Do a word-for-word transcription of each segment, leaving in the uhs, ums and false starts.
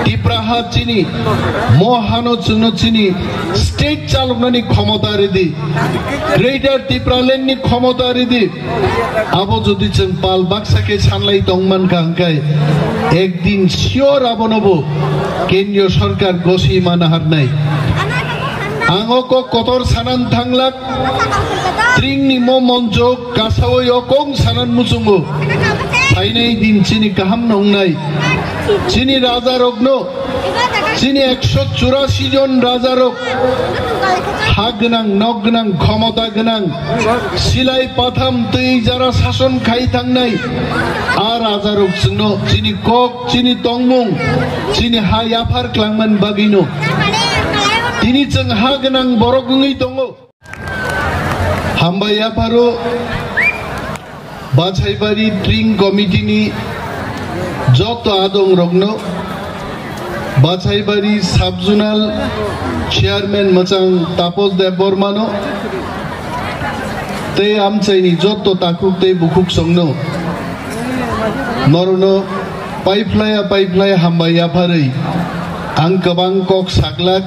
Tipra ha chini, mo hano chwngno chini state chaloknani khomota ridi, Greater Tipraland ni khomota ridi. Abo jodi chwng pal baksa khe sanlai tongmankha hwnkhe, ekdin sure abonobo kendriyo sorkar goswi mana harnai. Ang o kok kotor sanan thanglak, tringni mo monjo kasawi o kong sanan muchungo. Phainai din chini kaham nongnai. Chini raja rokno, chini ekso churasi jon raja rok, ha gwnang, nok gwnang, khomota gwnang, silai patham twi jara sason khai thangnai. A raja rok chwngno chini kok, chini tongmung, chini ha yaphar klangmani bagwino tini chwng ha gwnang borok wngwi tongo. Hambai yapharo Bachaibari Tring Committee ni joto adong rokno, Bachaibari Sub Zonal Chairman mwchang Tapos Debbarmano, tei amchaini joto takhuk tei bukhuk songno, norokno paiphlaiya paiphlaiya hambai yapharwi ang kwbang kok saklak,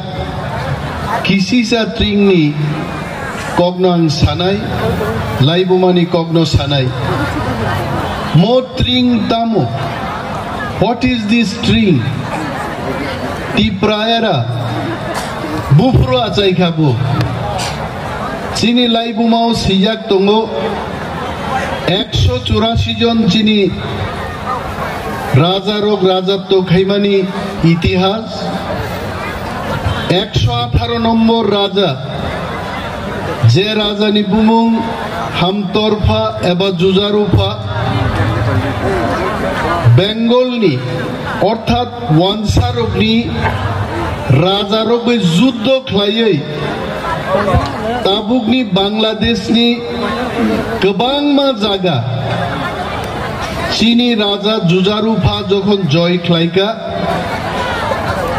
kisisa tringni kokno ang sanai, laibumani kokno sanai. Mo tring tamo? What is this tring? Tipra era buphuru achaikha bo. Chini laibumao sijak tongo, ekso churasi jon chini raja rok rajatto khaimani itihas. Ekso atharo nombor raja, je rajani bumung Hamtorpha eba Jujarupha, Bengalni, orthat wansarokni rajarok bai juddo khlaiwi tabukni Bangladeshni kwbangma jaga chini raja Jujarupha jokhon joy khlaika,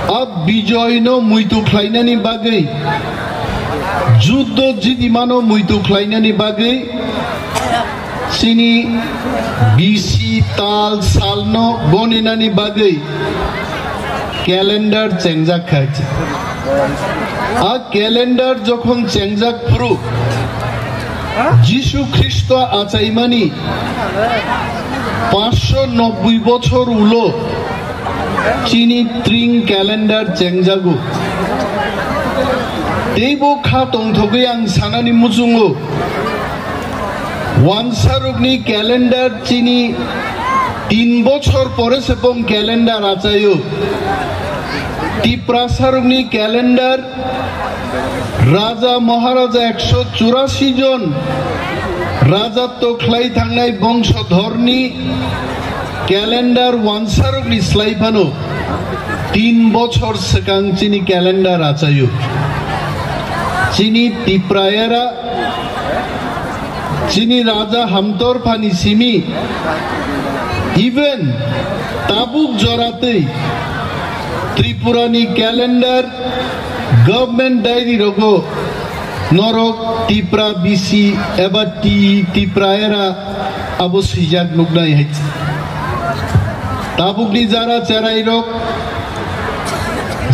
a bijoyno muitu khlainani bagwi, juddo jidimano muitu khlainani bagwi, chini bisi tal salno goninani bagwi calendar chengjak kha. A calendar jokhon chengjak phuru, Jisu Khristo achaimani pansho nobboi bochor ulo chini tring calendar chengjago. Teibo kha tongthogwi ang sanani muchungo, wansarokni calendar chini tin bochor pore se bong calendar achaio. Tiprasarokni calendar, raja Maharaja ekso churasi jon rajatto khlai thangnai bongsodhorni calendar wansarokni slai phano tin bochor swkang chini calendar achaio. Chini Tipra era, chini raja Hamtorphani simi, even tabuk joratwi Tripurani calendar, government diary rogo norok Tipra bisi eba Ti-, Tipra era abo swijak nuknai hai. Tabukni jara cherairok,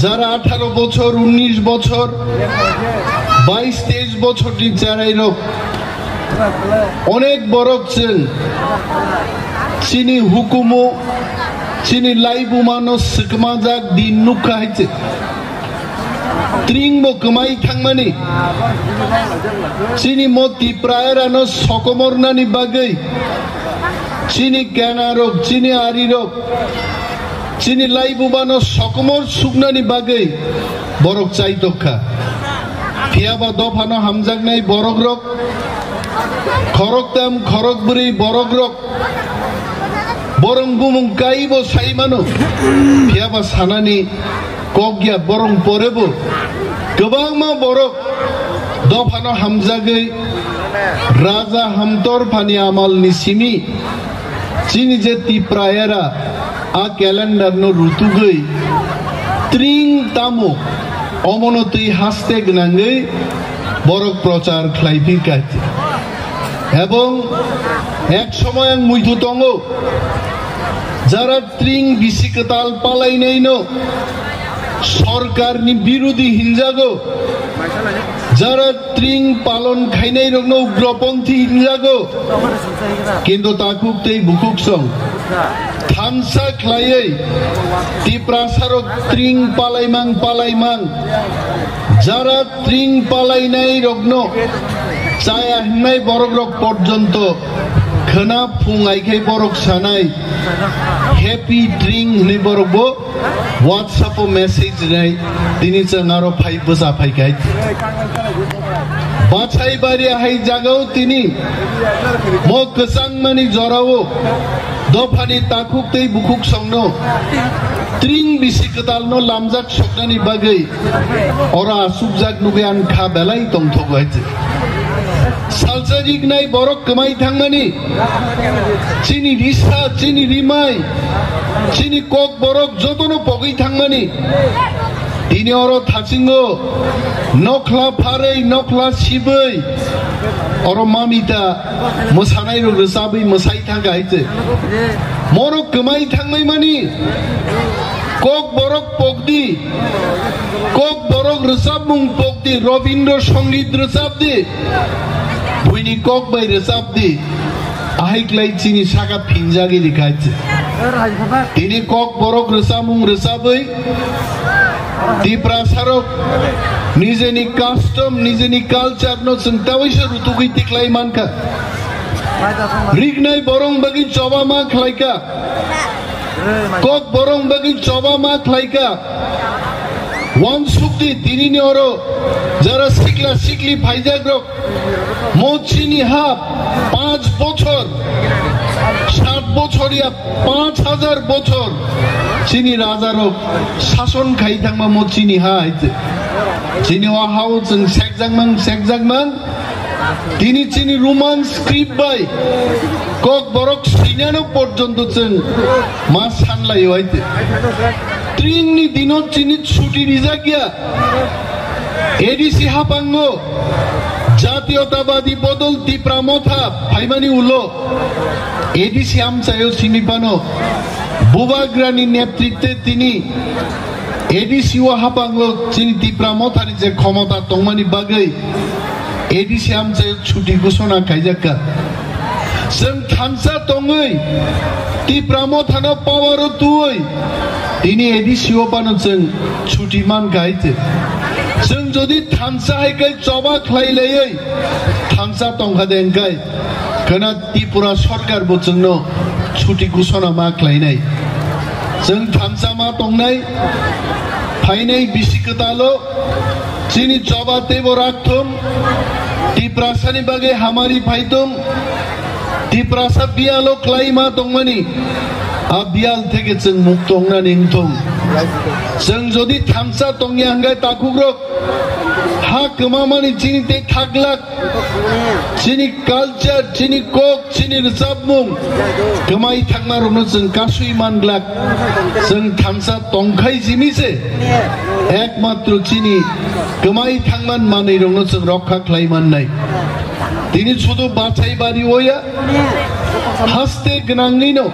jara atharo bochor, unnish bochor, bais teish bochorni cherairok, onek borok chwng chini hukumu, chini laibumano swkmajak din nukha hai se. Tringbo kwmai thangmani, chini mo Tipra erano sokomornani bagwi, chini kenarok, chini arirok, chini laibumano sokomor suknani bagwi borok chaitok kha. Phiyaba dophano hamjaknai borokrok, khoroktam khorokbrwi borokrok, borong bumung kaibo sai mano. Phiyaba sanani kok ya, borong porebo kwbangma borok dophano hamjagwi Raja Hamtorphani amalni simi chini je Tipra era a calendar no rutugwi tring tamo omono twi haste gwnangwi borok prochar khlai phi kha. Ebong ek somoy ang muitu tongo, Jara tring bisi kwtal palainaino sorkarni birudi hinjago, jara tring palon khainairokno ugroponthi hinjago, kintu takhuk tei bukhuk song thansa khlaiwi Tiprasarok tring palaimang palaimang, jara tring palainairokno chaya hwnwi borokrok porjonto khwna phung ai khe borok sanai, "Happy tring," hwnwi borokbo WhatsApp-o message rinai. Tini chwng aro phai bwsa phai khe. Bachai bari hai jagao tini mo kwchangmani jorao dophani takhuk tei bukhuk songno tring bisi kwtalno lamjak soknani bagwi oro asukjak nugwi ang kha belai tongthogo hai se. Salsa rignai borok kwmai thangmani, chini risa, chini rimai, chini kok borok jotono pogwi thangmani. Tini oro thasingo nokhla pharwi, nokhla sibwi, oro mamita mwsanairok rwchabwi mwsai thangkha hai se. Morok kwmai thangmai mani, kok borok pokdi, kok borok rwchapmung pokdi, Robindra Songit rwchapdi, buini kok bai rwchapdi. Ahai klai chini saka phinjagwi rikha hai se. Tini kok borok rwchapmung rwchabwi Tiprasarok nijeni custom, nijeni culture no chwng tawaisa rutugwi tiklai mankha. Rignai borong bagwi choba ma khlaikha. Kok borong bagwi choba ma khlaikha. Wansukdi tinini oro jara sikla sikli phaijakrok, mo chini ha panch bochor, sat bochor ya panch hajar bochor chini rajarok sason khai thangma mo chini ha hai se. Chini o hao chwng sekjakmang, sekjakmang. Tini chini Roman script bai kok borok sinano porjonto chwng ma sanlaio hai se. Tringni dino chini chuti rijak ya. A D C hapango Jatiyotabadi Bodol Tipra Motha phaimani ulo A D C amchaio simi phano Bubagrani netritwe tini A D C o hapango chini Tipra Mothani je khomota tongmani bagwi A D C amchaio chuti ghosona khaijakka. Chwng thansa tongwi Tipra Mothano power o tuwi tini A D C o phano chwng chuti mankha hai se. Chwng jodi thansa hai khe choba khlai laiwi thansa tongkha de hwnkhe khwna Tripura sorkar bo chwngno chuti ghosona ma khlainai. Chwng thansa ma tongnai, phainai bisi kwtalo chini choba teibo rakthum, Tiprasani bagwi hamari phaitum, Tiprasa biyalo khlaima tongmani, a biyal theke chwng mukto wngnani wngthung. Chwng jodi thansa tongya hwnkhe takhukrok, ha kwmamani chini tei thaklak, chini culture, chini kok, chini rwchapmung kwmai thangmarokno chwng kasui manglak. Chwng thansa tongkhai simi se ekmatro chini kwmai thangman manwirokno chwng rokha khlai mannai. Tini sudu Bachai bari oya, haste gwnangwino,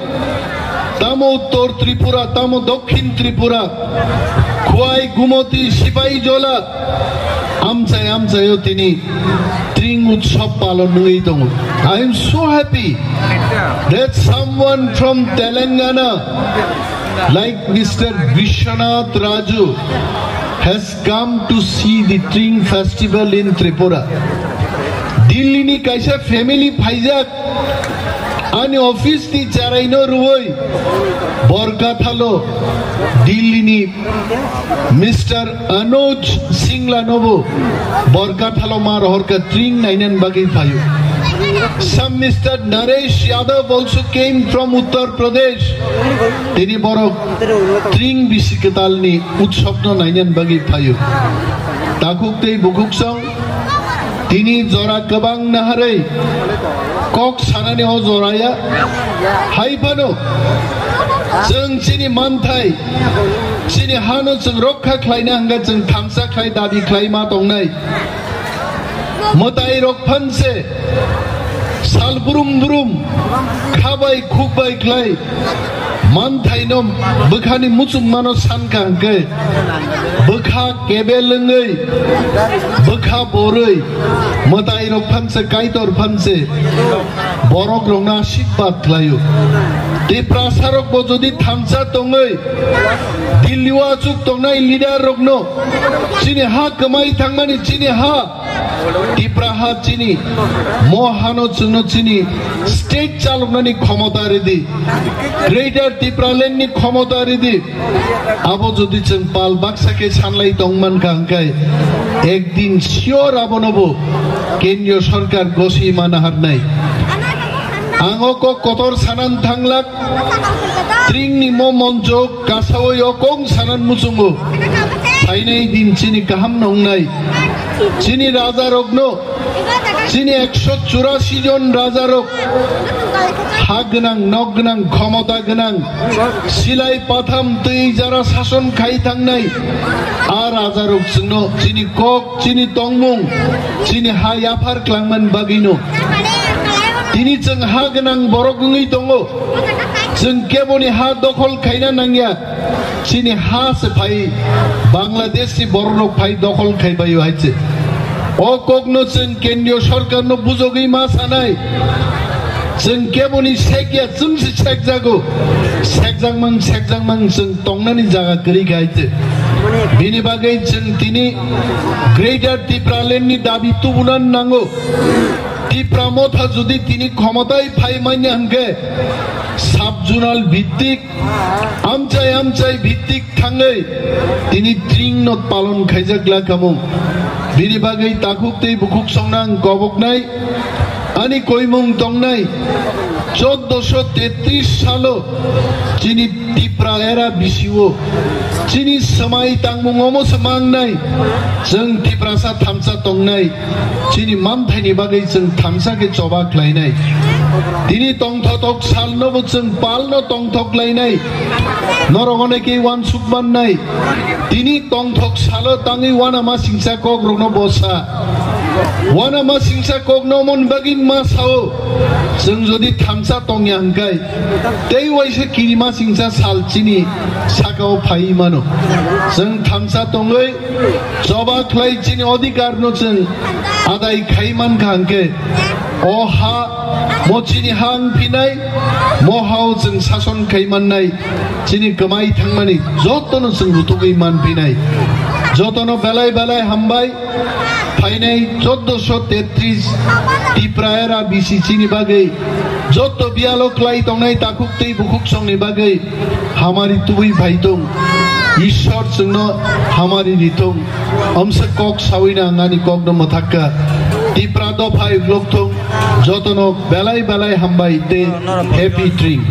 tamo Uttor Tripura, tamo Dokhin Tripura, Khwai, Gumoti, Sipahijola, amchai amchaio tini Tring Utsav palon wngwi tongo. I am so happy that someone from Telangana, like Mister Vishwanath Raju, has come to see the Tring festival in Tripura. Delhi ni kaisa family phaijak, ani office ni charaino rwui Borkathalo Delhi ni Mister Anuj Singla nobo Borkathalo ma rohorka Tring nainan bagwi phaio. Some Mister Naresh Yadav also came from Uttar Pradesh. Tini borok Tring bisi kwtalni utsabno nainan bagwi phaio. Takhuk tei bukhuk song tini jora kwbang naharwi kok sanani o joraya. Hai phano chwng chini manthai, chini hano chwng rokha khlaina hwnkhe chwng thansa khlai dabi khlai ma tongnai. Mwtai rok phanse sal brum brum khabai khukbai khlai Manthaino bwkhani muchungmano sankha hwnkhe, bwkha kebel wngwi, bwkha borwi, mwtairok phanse, kaitor phanse, borokrokno ashirbad khlaio. Tiprasarokbo jodi thansa tongwi, Dilli o achuk tongnai leader rokno, chini ha kwmai thangmani, chini ha, Tipra ha chini, mo hano chwngno chini state chaloknani khomota ridi, Greater Tipraland ni khomota ridi. Abo jodi chwng pal baksa khe sanlai tongmankha hwnkhe, ekdin sure abonobo kendriyo sorkar gosi mana harnai. Ang o kok kotor sanan thanglak, tringni mo monjo kasawi o kong sanan muchungo. Phainai din chini kaham nongnai. Chini raja rokno, chini ekso churasi jon raja rok, ha gwnang, nok gwnang, khomota gwnang, silai patham twi jara sason khai thangnai. A raja rok chwngno chini kok, chini tongmung, chini ha yaphar klangman bagwino. Tini chwng ha gwnang borok wngwi tongo. Chwng keboni ha dokhol khaina nangya. Chini ha se phai Bangladesh ni borok rok phai dokhol khai baio hai se. O kokno chwng kendriyo sorkar no bujogwi ma sanai. Chwng keboni sekya, chwng se sekjago. Sekjakmang, sekjakmang chwng tongnani jaga kwrwi kha hai se. Bini bagwi chwng tini Greater Tipraland ni dabi tubuna nango. Tipra motha jodi tini khomotai phai manya hwnkhe sub zonal bhittik, amchai amchai bhittik thangwi tini tring no palon khaijak la khamung. Bini bagwi takhuk tei bukhuk songna ang koboknai. Ani koimung tongnai, chauddosho tetris salo chini Tipra era bisio chini swmai tangmung omo se mangnai, chwng Tiprasa thamsa tongnai, chini manthaini bagwi chwng thamsa khe choba khlainai. Tini tongthotok salnobo chwng palno tongthok lainai, norok onekei uansuk mannai. Tini tongthok salo tangwi uanama singsa kokrokno bosa. Uanama singsa kokno mon bagwi ma sao. Chwng jodi thamsa tongya hwnkhe, tei waisa kirima singsa sal chini sakao phai mano. Chwng thamsa tongwi choba khlai chini odhikarno chwng adai khai mankha hwnkhe, o ha mo chini ha wngphinai, mo hao chwng sason khai mannai, chini kwmai thangmani jotono chwng rutugwi manphinai. Jotono belai belai hambai. Phainai chauddosho tetris Tipra era bisi chini bagwi, joto biyalo klai tongnai takhuk tei bukhuk songni bagwi hamari tubui phai tong. Ishwar chwngno hamari ri tong. Omsa kok sawina ang ani kokno mwthakka. Tipra dopha uklok thung. Jotono belai belai hambai tei happy tring.